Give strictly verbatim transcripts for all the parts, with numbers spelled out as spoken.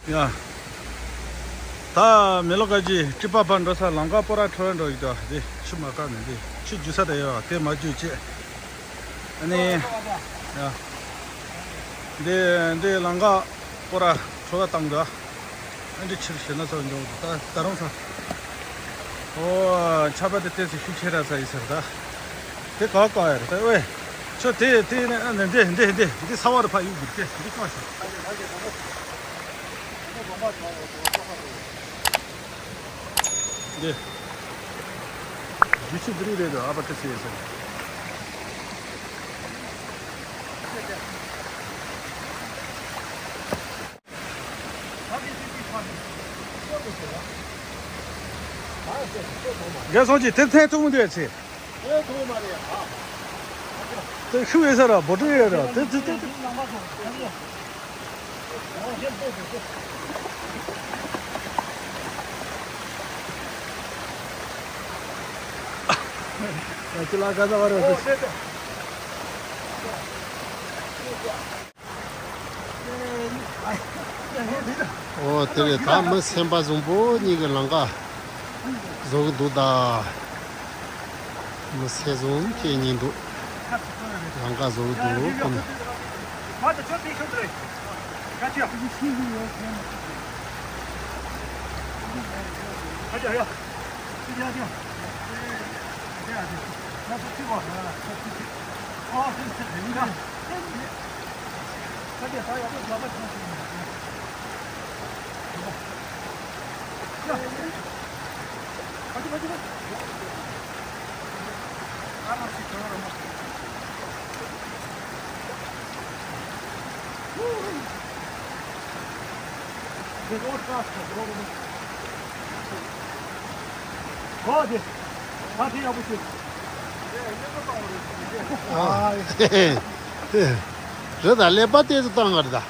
ཡ། ད་མེ་ལོ་ཀ་ཅི་ཀྲི་པ་པ་འགྲོ་ས་ལམ་ཁ་སྤོ་ར་འཕྲོ་བར་འགྲོ་ཡི་ད། དེ་ཆུ་མ་བཀག་ནས་དེ་ཆུ་རྒྱུག་ས་དེ་ཡོད་ར། དེ་མ་རྒྱུག་བྱེད། ཨ་ནི། ཡ། འདི་འདི་ལམ་ཁ་སྤོ་ར་འཕྲོ་བར་བཏང་ད། ཨ་འདི་ཕྱིར་ཞེ་ན་ཚ་འཇོག་ད་ད་རུང་ཚ། ཨོ་ཆར་པ་དེ་ཏོག་ཙམ་ཤུགས་ཆེ་ར་ཚ་ཡི་ཟེར་ད། དེ་ག་ག་ཡར་ད་ཝེ། ཆོ་དེ་དེ་ནས་ཨ་ནི་འདི་འདི་འདི་འདི་ས་བར་ཕ་ཡུག་གི་དེ་འདི་ག་ཤོག་འདི། རྒྱུ་ཆུ་འདི་རིགས་རེད་འདུག་ཨ་པ་ཏི་སི་ཟེར། རྒན་སོང་ཅི་དེ་ཐེན་ཐུང་མི་འདུག་ཚེ། དེ་ཤུ་ཡོད་ས་ར་བོ་ཏྲི་ཡོད་ར་དེ་དེ་དེ་དེ། ཁྱི་ལ་ག་ས་བ་རེད། ཨོ་དེ་རེད། ད་མི་སེམས་པ་བཟང་པོ་གཉིས་ཀྱི་ལམ་ཁ་བཟོ་གི་འདུག་ད། མི་སེམས་བཟང་ཁྱེད་གཉིས་འདུག་ལམ་ཁ་བཟོ་གི་འདུག་ཁོ་ན། རེད་ད། ཀླད་པ་ཏོག་ཙམ་བཏང་ག་རེད་ད།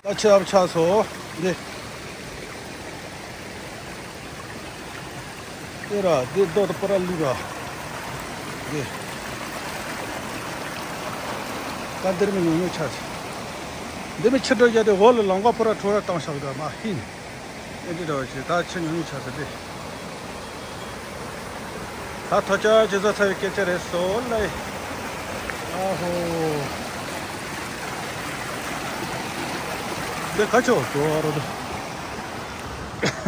ད་ཆར་པ་ཆགས་སོང་། འདི། དེ་ར་འདི་རྡོ་དང་པོ་ར་ལུས་ར། འདི། ད་འདིར་མི་ཉུང་ཉུང་ཆགས་ཤིང་། འདི་མི་ཕྱི་དྲོ་བརྒྱབ་སྟེ་འོག་ལ་ལམ་ཁ་སྤོ་ར་འཕྲོ་བར་བཏང་བཞག་ད་མ་ཧིན། ཨེ་འདི་འདྲ་བ་ཞིག་ད་ཆུ་ཉུང་ཉུང་ཆགས་ཟེར་ཏེ། ད་ཐོ་ཅག་ཇི་བཟོ་ཚ་བའི་སྐད་ཆ་རེད་སོ་ལེ། ཨ་ཧོ། འདི་ཁ་ཆོ་འགྲོ་བ་རོ་དོ།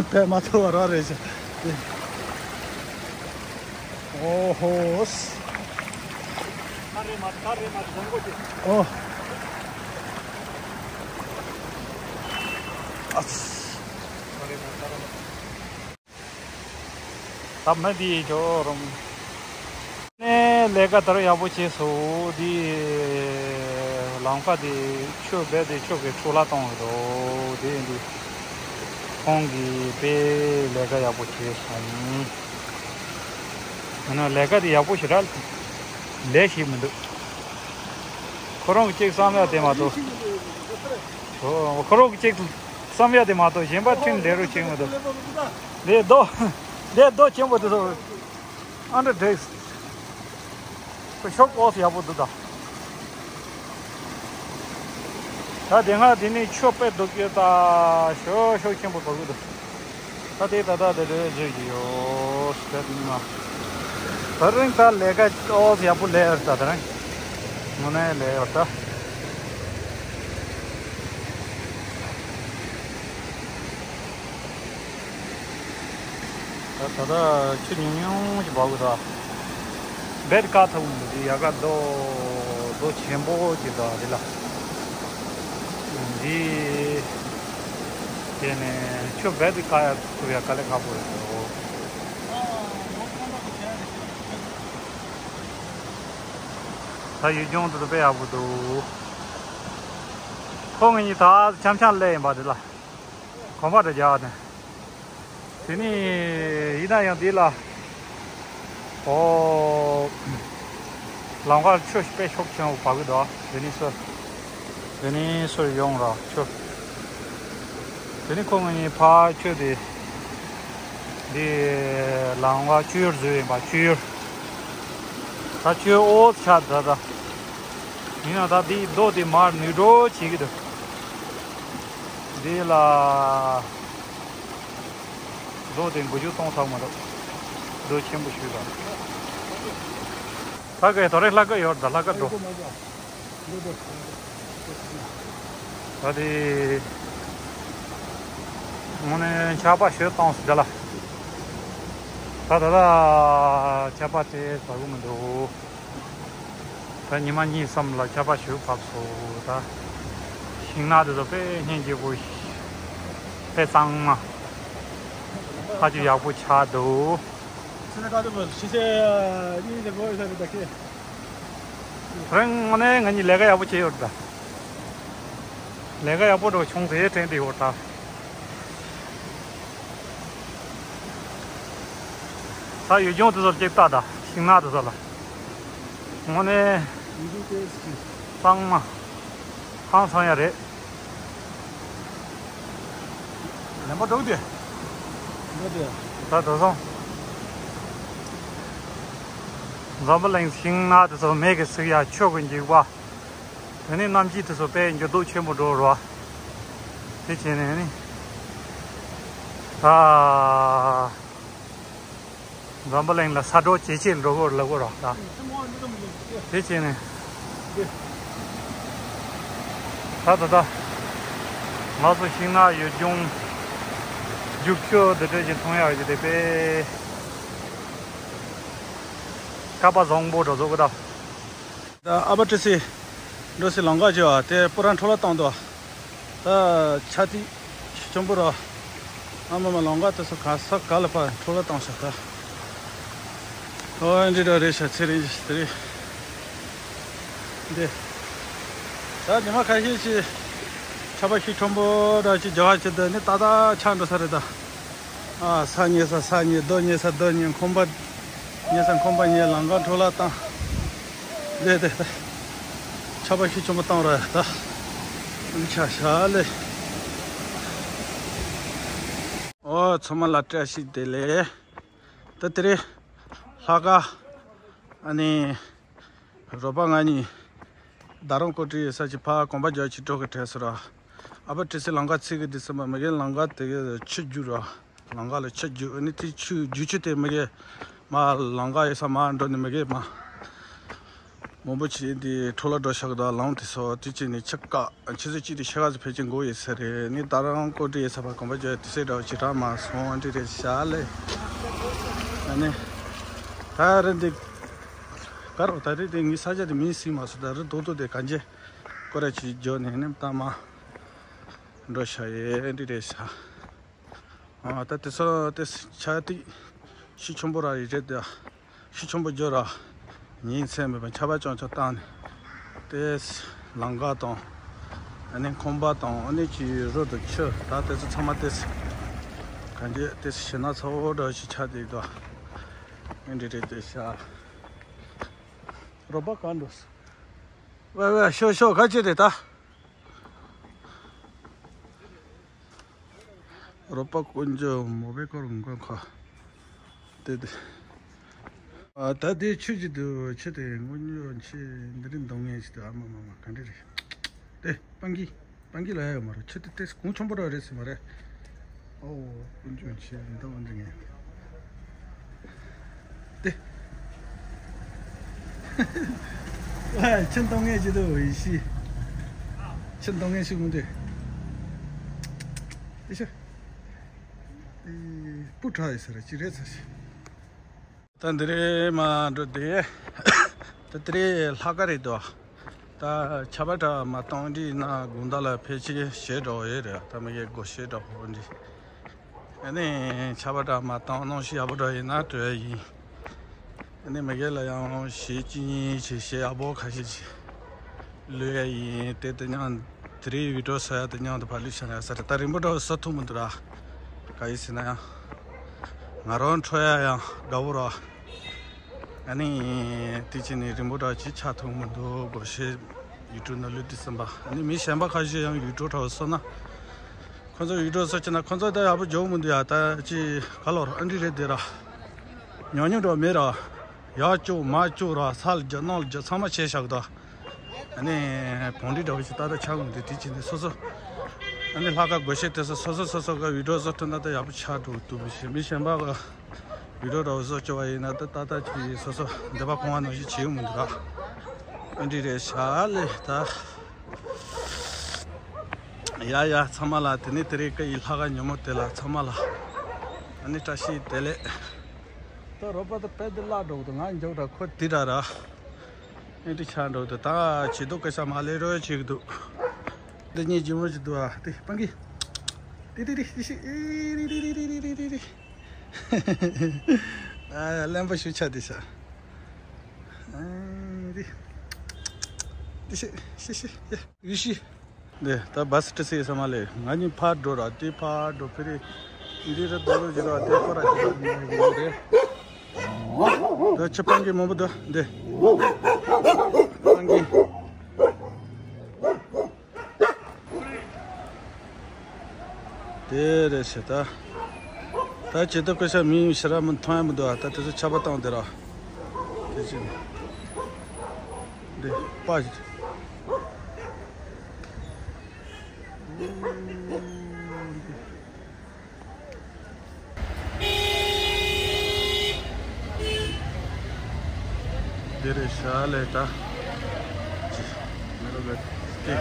དཔེ་མ་ཐོ་བ་ར་རེད་ཤག་འདི། ཨོ་ཧོ། ད་རེད་མ་ད་རེད་མ་བཟང་གོ་དེ། ཨོ། ཨ་ཙི། ད་རེད་མ་ད་རེད་མ། ད་མི་དེ་ཡི་ཇོ་རུང་། ནས་ལས་ཀ་དར་ཡག་པོ་བྱས་སོ། དེ་ལམ་ཁ་དེ་ཆུ་རྦད་དེ་ཆུ་གི་འཕྲོ་བརླག་གཏོང་གི་འདུག་དེ་འདི་ཁོང་གིས་དཔེ་ལས་ཀ་ཡག་པོ་བྱས་སོང་། ཡིན་ན་ལས་ཀ་དེ་ཡག་པོ་ཞེ་དྲག་ལས་ཤེས་མི་འདུག་ཁོ་རང་གི་གཅིག་བསམ་ཡག་དེ་མ་གཏོགས། ཨོ། ཁོ་རང་གི་གཅིག་བསམ་ཡག་དེ་མ་གཏོགས་གཞན་པ་ཁྲིམས་འགལ་རོགས་བྱེད་མི་འདུག་འདི་རྡོ། འདི་རྡོ་ཆེན་པོ་དེ་ཚོ་ཨ་འདྲ་འདྲེས། ཁོ་ཤོག་ཨོ་ཡག་པོ་འདུག་ད། ད་དེ་སྔ་དེ་ནས་ཆུ་དཔེ་རྡོ་སྐྱོད་ད། ཤོག་ཤོག་ཆེན་པོ་གོ་གི་འདུག་ད་དེ་ད་ད་དེ་རེད་བཟོས་ཀྱི་ཡོད་ཟེར་ནི་མ། ད་རིང་ད་ལས་ཀ་ཨོ་ཡག་པོ་ལས་ཡོད་ད་ད་རིང་། དངོས་གནས་ལས་ཡོད་ད། ད་ལྟ་ཆུ་ཉུང་ཉུང་ཞིག་འབབ་གི་འདུག་རྦད་བཀག་ཐུབ་མི་འདུག་འདི་ཡལ་ག་རྡོ་རྡོ་ཆེན་པོ་ཅིག་འདུག་འདི་ལ། འདི་དེ་ནས་ཆུ་རྦད་དེ་བཀག་ཡ་ཐུབ་ཡ་དཀའ་ལས་ཁག་པོ་རེད་འདུག་ད་ཡུལ་ལྗོངས་དེ་ཚོ་དཔེ་ཡག་པོ་འདུག་ཁོ་ངེད་གཉིས་ད་འཆམ་འཆམ་སླེབས་ཡིན་པ་འདི་ལ། གོམ་པ་འདྲ་རྒྱག་ནས། དེ་ནས་ཡིན་ན་ཡང་འདི་ལ། ཨོ། ལམ་ཁར་ཆུ་དཔེ་ཤུགས་ཆེན་པོ་བབས་ཀྱི་འདུག་དེ་ནས་སུ། དེ་ནས་སུ་ཡོང་ར་ཆུ། དེ་ནས་ཁོ་ང་གཉིས་ཕར་ཆུ་དེ། འདི་ལམ་ཁ་བཅུ་ཡུར་བཟོས་ཡིན་པ་བཅུ་ཡུར། ད་བཅུ་ཡུར་ཨོ་ཆ་ད་ད། ཡིན་ན་ད་འདི་རྡོ་དེ་མར་ནུས་འགྲོ་བྱེད་ཀྱི་འདུག་འདི་ལ། རྡོ་དེ་འགུལ་སྐྱོད་གཏོང་ཐུབ་མ་འདུག་རྡོ་ཆེན་པོ་ཞིག་རེད། ད་གའི་དོ་རེ་ལྷག་གི་ཡོད་ད་ལྷག་གི་འགྲོ། ད་དེ། དངོས་གནས་ཆར་པ་ཞིག་བཏང་སོང་ད་ལ། ད་ད་ད་ཆར་པ་དེ་བབས་གི་མི་འདུག་ད་ཉི་མ་གཉིས་གསུམ་ལ་ཆར་པ་ཞིག་བབས་སོང་ད། ཤིང་ནགས་དེ་ཚོ་དཔེ་སྙིང་རྗེ་པོ། དཔེ་གཙང་མ། ཧ་ཅང་ཡག་པོ་ཆགས་འདུག་ཁྱེད་ཚོ་ག་དུས་ཕྱི་ཚེས་གཉིས་ལ་འགོ་ཡོད་ས་རེད་ད་ཁྱེད། རང་དངོས་གནས་ང་གཉིས་ལས་ཀ་ཡག་པོ་བྱས་ཡོད་ད། ལས་ཀ་ཡག་པོ་འགྲོ་བྱུང་ཟེར་དྲན་དེ་ཡོད་ད། ས་ཡུལ་ལྗོངས་དེ་ཚོ་ལ་ཅིག་ལྟ་ད་ཤིང་ནགས་དེ་ཚོ་ལ། དངོས་གནས། གཙང་མ། ཧང་སང་ཡ་རེད། ལན་པ་འགྲོ་གི་འདུག་འགྲོ་གི་འདུག་ད་དེང་སང་། འཛམ་བུ་གླིང་ཤིང་ནགས་དེ་ཚོ་མེ་གིས་ཚིག་ཡ་ཆུ་གིས་འཇིག་པ། དེ་ནས་གནམ་གཤིས་དེ་ཚོ་དཔེ་འགྱུར་ལྡོག་ཆེན་པོ་འགྲོ་རོ། དེ་བྱས་ནས་ནི། ད། འཛམ་བུ་གླིང་ལ་ས་འགྲོ་ཇེ་ཆེར་འགྲོ་གི་ལབ་གི་རེད་ད། དེ་བྱས་ནས། ད་ད་ད། ང་ཚོ་ཤིང་ནགས་ཡུལ་ལྗོངས། རྒྱུག་ཆུ་འདི་འདྲ་ཞིག་མཐོང་ཡག་ཡོད་དེ་དཔེ། སྐལ་པ་བཟང་པོ་འདྲ་བཟོ་གི་ད། ད་ཨ་ཕ་ཏི་སེ། འགྲོ་སའི་ལམ་ཁ་བྱས་པ་དེ་སྤུ་ར་འཕྲོ་བརླག་བཏང་འདུག་ད་ཆ་ཏི་ཆུ་ཆེན་པོ་ར། ཨ་མ་མ་ལམ་ཁ་དེ་ཚོ་ག་ས་ག་ལ་ཕར་འཕྲོ་བརླག་བཏང་ཤག་ད། ཨོ་འདི་འདྲ་རེད་ཤག་ཚེ་རིང་ཞིག་དེ་རེད། འདི། ད་ཉི་མ་ཁ་ཤས་ཤིག་ཆར་པ་ཤུགས་ཆེན་པོ་འདྲ་ཞིག་རྒྱག་ཆེད་དུ་ནི་ཏག་ཏག་ཆགས་འགྲོ་ས་རེད་ད། ཨ་ས་རྙེད་ས་ས་རྙེད། རྡོ་རྙེད་ས་རྡོ་རྙེད། ཁང་པ་རྙེད་ས་ཁང་པ་རྙེད། ལམ་ཁ་འཕྲོ་བརླག་བཏང་། དེ་དེ་ད། ཆར་པ་ཤུགས་ཆེན་པོ་བཏང་ར་ད། ཨུ་ཆ་ཤ་ལེ། ཨོ་ཚང་མ་ལ་བཀྲ་ཤིས་བདེ་ལེགས། ད་དེ་རེད། ལྷག་དཀར། ཨ་ནི། རོགས་པ་ང་གཉིས། རྡ་རམ་ཀོ་ཊའི་ས་ཆ་ཕར་གོམ་པ་རྒྱག་ཅིག་འགྲོ་གི་དྲན་སོང་ར། ཨ་ཕ་ཏི་སེ་ལམ་ཁ་ཚིག་གི་འདི་སེམས་པ་མ་གི་ལམ་ཁ་དེ་གི་ཆུ་རྒྱུག་ར། ལམ་ཁ་ལ་ཆུ་རྒྱུག་ཨ་ནི་དེ་ཆུ་རྒྱུག་ཆུ་དེ་མ་གི་མར་ལམ་ཁ་ཡོད་ས་མར་འགྲོ་ནི་མ་གི་མར། མང་པོ་ཅིག་འདི་འཕྲོ་བརླག་འགྲོ་ཤག་ད་ལམ་དེ་ཚོ་དེ་ཅིག་ནི་ཆུ་བཀག་ཆུ་ཚོད་གཅིག་དེ་ཤ་ག་ཚོད་ཕལ་ཆེར་འགོར་ཡོད་ས་རེད། ནི་རྡ་རམ་ཀོ་ཊའི་ས་ཕར་གོམ་པ་རྒྱག་དུས་ཚོད་འདྲ་བོ་ཅིག་རག་མ་སོང་། འདི་རེད་ཤག་ལེ། ཨ་ནི། ད་རེད་འདི། ག་རེ་ད་རེད་དེ་ངའི་ས་ཆ་དེ་མིང་གཟིགས་མ་སོང་། ད་རེད་རྡོག་རྡོག་དེ་གང་ཅི་སྐོར་ར་ཅིག་འཇོག་ནས་ནི་ད་མར་འགྲོ་ཤག་ཡེ་འདི་རེད་ཤག་ཨ་ད་དེ་ཚོ་དེ་ཆ་ཏི་ཤི་ཆེན་པོ་ར་ཡི་རེད་དེ་ཤི་ཆེན་པོ་འཇོག་ར་ཉིན་མཚན་མེད་པར་ཆར་པ་ཅུང་ཅུང་བཏང་ནས་དེ་ལམ་ཁ་དང་ཨ་ནི་ཁང་པ་དང་ཨ་ནི་ཅི་རོ་དང་ཆུ་ད་དེ་ཚོ་ཚང་མ་དེ་གང་ཅི་དེ་ཞེ་ན་ཚ་བོ་འདྲ་ཞིག་ཆགས་བསྡད་འདུག་འདི་རེད་དེ་ཤག་རོགས་པ་གང་འགྲོ། ཝེ་ཝེ་ཤོ་ཤོ་ག་ཅི་རེད་ད། རོགས་པ་དཀོན་མཆོག་མོ་པའི་སྐོར་མགོན་ཁ། དེ་དེ། ཨ་ད་དེ་ཆུ་ཅིག་འདུག་ཆུ་དེ་དངོས་གནས་ཆེ་འདི་རིགས་འདོང་ངེས་ཅིག་འདུག་ཨ་མ་མ་མ་ག་འདྲ་རེད། དེ་སྤང་གི་སྤང་གི་ལ་ཡ་ཡོད་མ་རེད། ཆུ་དེ་ཏེ་གོང་ཆེན་པོ་ར་རེད་ཟེར་མ་རེད། ཨོ་ཀུན་སྤྱོད་ཆེ་འདི་འདྲ་འོན་ཏེ་ངས་དེ། ཁྱི་འདོན་མཁན་ཅིག་འདུག་ཡེ་ཤེས། ཁྱི་འདོན་མཁན་ཞིག་མི་འདུག་དེ་ཤ། དེ་སྤུ་དྲག་ཡོད་ས་རེད། ཅིག་རེད་ས་ཞིག་ད་འདི་རེད་མ་འགྲོ་དེ། ད་དེ་རེད་ལྷག་དཀར་རེད་དོ། ད་ཆར་པ་འདྲ་མ་གཏོང་འདི་ན་དགོང་དག་ལ་ཕལ་ཆེར་ཞེ་དྲག་ཡོད་རེད། ད་མི་གའི་སྒོ་ཕྱེ་དྲག་པོ་འདི། ཨ་ནི་ཆར་པ་འདྲ་མ་གཏོང་གནམ་གཤིས་ཡག་པོ་འདྲ་ཡིན་ན་འགྲོ་ཡ་ཡིན། ཨ་ནི་མི་གའི་ལ་ཡང་ཞེ་ཅིག་ཡིན་ཞེ་ཞེ་ཡག་པོ་ཁ་ཤས་ཅིག་ལུས་ཡ་ཡིན། དེ་དེ་མཉམ་དེ་རིང་བི་ཌིའོ་བཟོ་ཡ་དེ་མཉམ་དུ་ཕར་ལུས་བྱ་ཡ་ས་རེད། ད་རིང་པོ་འདྲ་བོ་བཟོ་ཐུབ་མི་འདུག་ར། ག་ཡིན་ཟེར་ན་ཡང་ང་རང་འཕྲོད་ཡ་ཡང་དགའ་བོ་ར། ཨ་ནི་དེ་བྱས་ནས་རིང་པོ་འདྲ་ཅིག་ཆགས་ཐུབ་མི་འདུག་སྒོ་ཕྱེ་ཡུལ་གྲུ་ནང་ལུས་དུས་ཙམ་པ། ཨ་ནི་མི་གཞན་པ་ཁ་ཤས་ཡང་ཡུལ་གྲུ་འདྲ་བོ་བཟོ་ན། ཁོ་ཚོ་ཡུལ་གྲུ་བཟོ་བྱས་ན་ཁོ་ཚོ་ད་ཡག་པོ་འཇོག་མི་འདུག་ཡ། ད་ཅི་ག་ལོར་ཨ་འདྲི་རེད་དེ་ར། ཉོ་ཉོ་འགྲོ་མེད་ར། ཡར་བཅུག་མར་བཅུག་ར། ས་ལ་རྒྱག་ནང་ལ་རྒྱག་ཚང་མ་བྱས་བཞག་ད། ཨ་ནི་བོང་འདྲི་འདྲ་བོ་ཞིག་ཏག་ཏག་ཆགས་མི་འདུག་དེ་བྱས་ནས་སོ་སོ། ཨ་ནི་ལྷག་དཀར་སྒོ་ཕྱེ་དེ་སོ་སོ་སོ་སོ་ག་བི་ཌིའོ་བཟོ་ཐུབ་ན་ད་ཡག་པོ་ཆགས་འགྲོ་འདུག་མི་གཞན་པ་ག་བི་ཌིའོ་འདྲ་བོ་བཟོ་བཅུག་པ་ཡིན་ན་ད་ཏག་ཏག་ཅིག་སོ་སོ་འདོད་པ་ཁོང་བ་ནང་བཞིན་བྱེད་ཡོང་མི་འདུག་ར། ཨ་འདྲི་རེད་ཤག་ལེ་ད། ཡ་ཡ་ཚང་མ་ལ་དེ་ནས་དེ་རིང་སྐུ་ཡི་ལྷག་དཀར་ཉིན་མོ་དེ་ལ་ཚང་མ་ལ་ཨ་ནི་བཀྲ་ཤིས་བདེ་ལེགས། ད་རོགས་པ་ད་དཔེ་འདི་བརླག་འགྲོ་གི་འདུག་ང་མགྱོགས་དྲགས་ཁོ་དེ་འདྲ་ར། ཨེ་འདྲ་ཆགས་འགྲོ་གི་འདུག་ད་བྱེད་དུ་སྐད་ཆ་མ་ལས་རོགས་བྱེད་གི་འདུག་འདི་གཉིས་ལྗིད་མོ་ཞིག་འདུག་ཨ། དེ་སྤང་གི། དེ་དེ་རེད། དེ་ཤི་ཨེ་རེད་རེད། ཨ་གླེན་པ་ཞུ་ཆ་དེ་ཤ། ཨེ་རེད། དེ་ཤི་ཤི་ཤི་ཡ། ཡུ་ཤི། འདི་ད་བ་སི་ཏི་སི་ས་མ་ལེ། ང་གཉིས་ཕར་འགྲོ་ར་དེ་ཕར་འགྲོ་ཕི་རི། འདི་ར་འདི་རུ་འགྱུར་བ་དེ་ཁོ་ར་ཞིག་ར་ཞིག་རེད། ད་ཆུ་སྤང་གི་མང་པོ་འདུག་འདི་སྤང་གི། དེ་རེད་ཤག་ད་ད་ཇི་ལྟར་སྐུ་ཞབས་མི་ཡོང་ཞེ་དྲག་མི་མཐོང་ཡ་མི་འདུག་ཨ། ད་དེ་ཚོ་ཆར་པ་བཏང་དེ་ར། དེ་བྱས་ནས་འདི་པ་ཞིག་འདི་རེད་ཤག་ལེ་ད། མི་རོ་ག་ཏེ།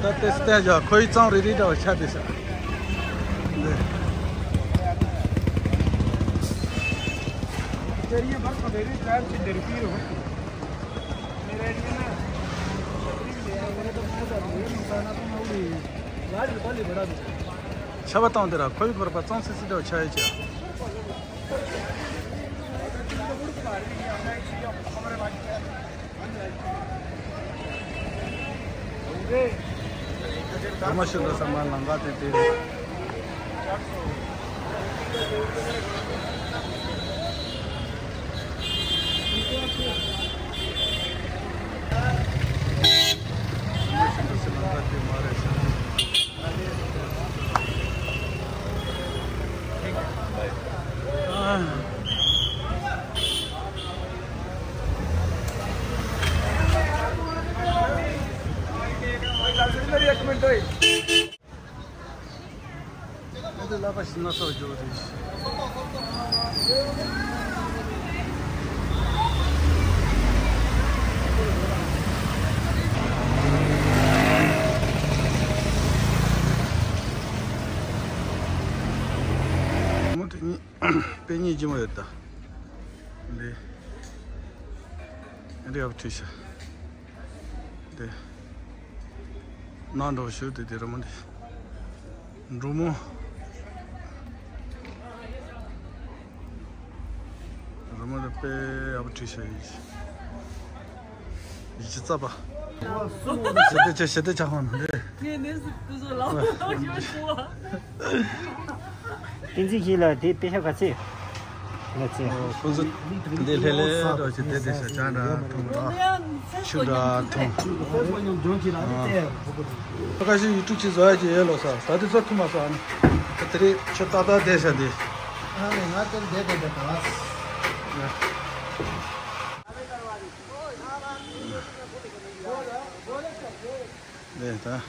ད་ཏེ་སྟེ་ཡ་ཁོའི་གཙང་རེ་རེ་འདྲ་བ་ཆ་དེ་ཤ། འདི། ཆར་པ་བཏང་དེ་ར་ཁོའི་བོར་པ་གཙང་སི་སི་འདྲ་བ་ཆ་ཡོད་ཀྱི། ཨ་མ་ཤི་འགྲོ་ས་མ་ལང་ག་དེ་དེ། དཔེ་སྙིང་རྗེ་མོ་ཡོད་ད། འདི། འདི་ཡག་པོ་བྲིས་ཤག་འདི། ནང་འགྲོ་ཞུ་དེ་དེ་རི་མོ་འདི། འབྲུག་མོ། རི་མོ་འདི་དཔེ་ཡག་པོ་བྲིས་ཤག་ཡིན། ཡིད་ཆེས་རྩ་བ། ཞི་བདེ་ཆེ་ཞི་བདེ་ཆ་ཧོན་རེད། ངས་ནས་སུ་ཀུ་ཟོ་ལ་ཧོ་ཡོད་ཤོ། བསྟན་འཛིན་གྱིས་ལ་དེ་དཔེ་ཤ་ག་ཚད་ལ་ཚད། ཁོ་ཚོ་འདི་ལྷེ་ལྷེ་རོ་ཅི་དེ་དེ་ཤ་ཅང་འདྲ་འཐུང་ར། ཆུ་འདྲ་འཐུང་། ཁ་ཤས་ཡུ་ཊུབ་ཅིག་བཟོ་ཡ་ཅིག་ཡོད་ལོ་ས་ད་དེ་ཚོ་ཐུབ་མ་སོང་ཨ་ནི། ད་དེ་རེད་ཆུ་ཏག་ཏག་བསྡད་ཤ་འདི། ཨ་ནི་ང་དེར་བསྡད་བསྡད་བསྡད་ག་ལ། ལས་ད།